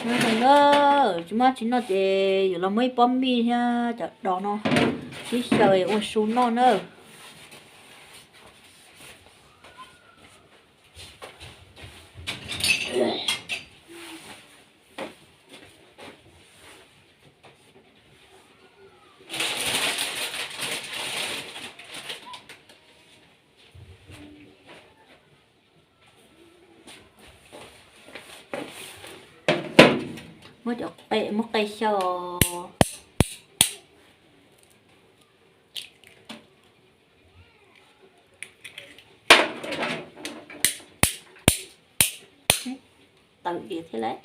Nyob zoo na, tsis muaj tsis noj ces yuav los muab ib pob mij thiab cov dos no sib xyaw ua su noj na. Muab cov qe, muab qe xyaw os. Tawm diav thiab lawm.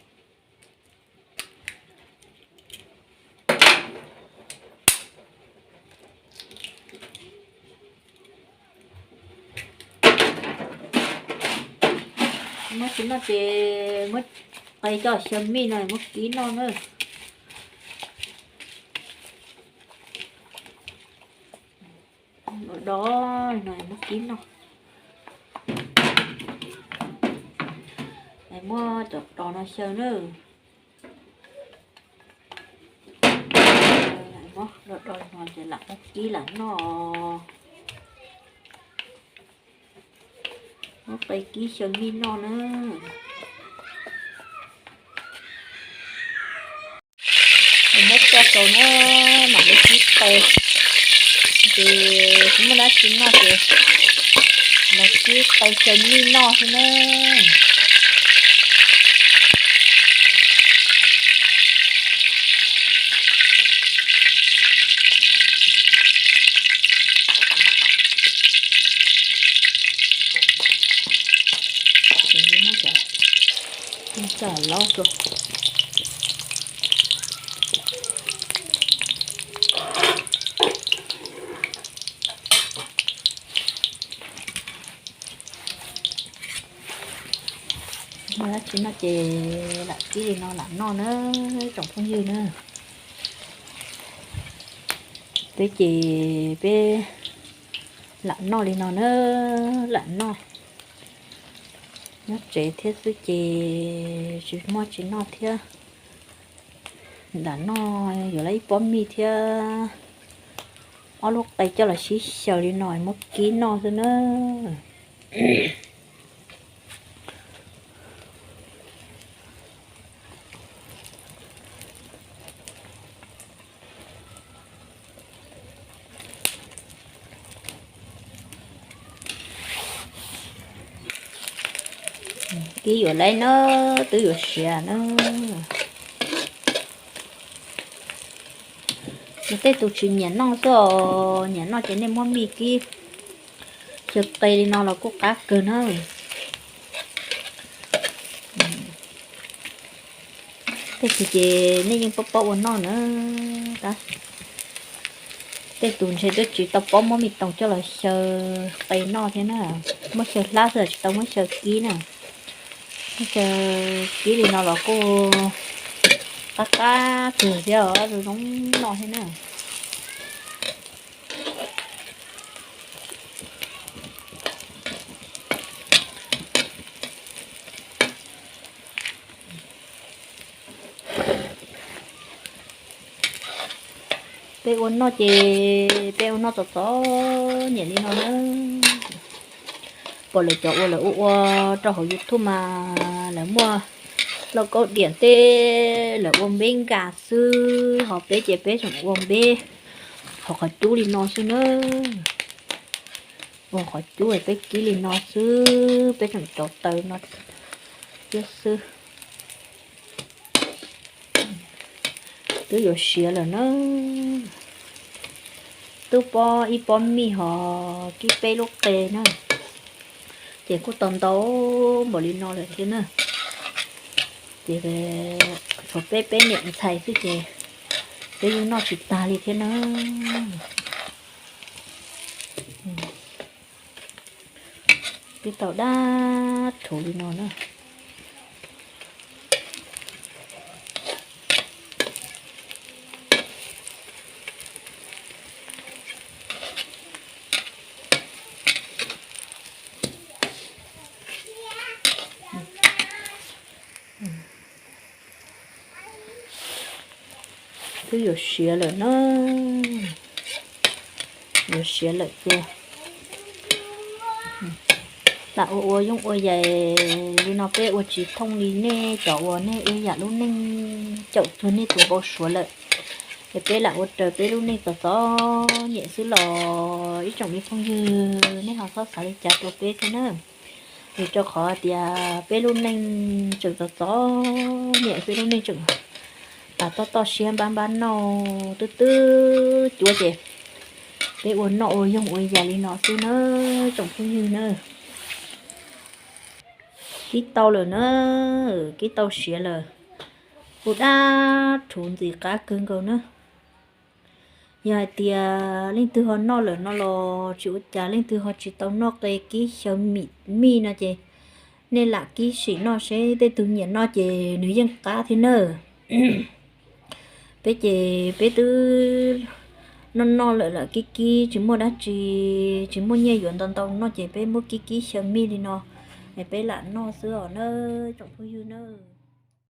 Muab tsis noj ces muab qe coj xyaw mij no muab kib noj na. Dos no muab kib noj. Muab cov dos no xyaw na. Muab dos no ces lam muab kib lam noj. Muab qe kib xyaw mij noj na. Muab coj tau na, mam li kib qe. Ces kuv muaj dab tsi noj ces los kib qe xyaw mij noj xwb na. Cov laub rau. Muaj dab tsi noj ces lam kib li no lam noj na, tsoom phooj ywg na. Peb ces peb lam noj li no na, lam noj. Nyob tsev thiab xwb ces tsis muaj tsis noj thiab. Lam noj yuav lawv ib pob mij thiab ob lub qe coj los sib xyaw li no muab kib noj xwb na. Kib yuav lawv na, twb yuav siav na. Yog tej tus tsis nyiam noj xwb os, nyiam noj ces nej muab mij kib xyaw qe li no los kuj qab kawg na. Tej tus ces nej yeej paub paub ua noj na. Tej tus ntshe twb tsis tau paub muab mij toog coj los xyaw qe noj thiab na. Muab xyaw hlab xwb tsis tau muab xyaw kib na. Muab xyaw kib li no los kuj qab qab kawg thiab os, zoo zoo noj thiab na. Peb ua noj ces peb ua noj txom txom nyem li no na. Pom lawv cov ua lawv ua ua rau hauv YouTube mas lawv muaj lauj kaub diam tej, lawv ua npeb nkas xwb, ho peb ces peb tseem ua npeb hauv qhov cub li no xwb na. Ua qhov cub peb kib li no xwb, peb tseem rauv taws no thiab xwb. Twb yuav siav lawm na. Twb pob ib pob mij ho kib peb lub qe na, ces kuj tau ntau npaum li no lawm thiab na. Ces tshuav peb peb niam ntxhais xwb ces peb yeej noj tsis tag li thiab na. Peb tau dab rhuv li no na. Twb yuav siav lawm na, yuav siav lawm ces lam ua ua yooj ua yaim li no peb ua tsis thooj li nej cov uas nej ib yam lub neej caum cuag nej tus npau suav lawm. Es peb lam ua raws peb lub neej txom txom nyem xwb los ib tsoom me phooj ywg nej ho txhob xav li cas rau peb thiab na. Vim rau qhov tias peb lub neej tseem txom txom nyem, peb lub neej tseem tas toj toj siab npab npab noj twb twb cuav ces peb ua noj ua yooj ua yaim li no xwb na tsoom phooj ywg na. Kib tau lawm na, kib tau siav lawm, ua dab rhuv ntxim qab kawg nkaus na. Yog hais tias leej twg ho noj lawm no los tsis ua cas, leej twg ho tsis tau noj qe kib xyaw mij no ces nej lam kib sim noj seb tej tug nyiam noj ces nws yeej qab thiab nawb. Peb ces peb twb noj noj lawm lam kib kib tsis muaj dab tsi, tsis muaj nyiaj yuav ntau ntau noj ces peb muab kib kib xyaw mij li no es peb lam noj xwb os na tsoom phooj ywg na.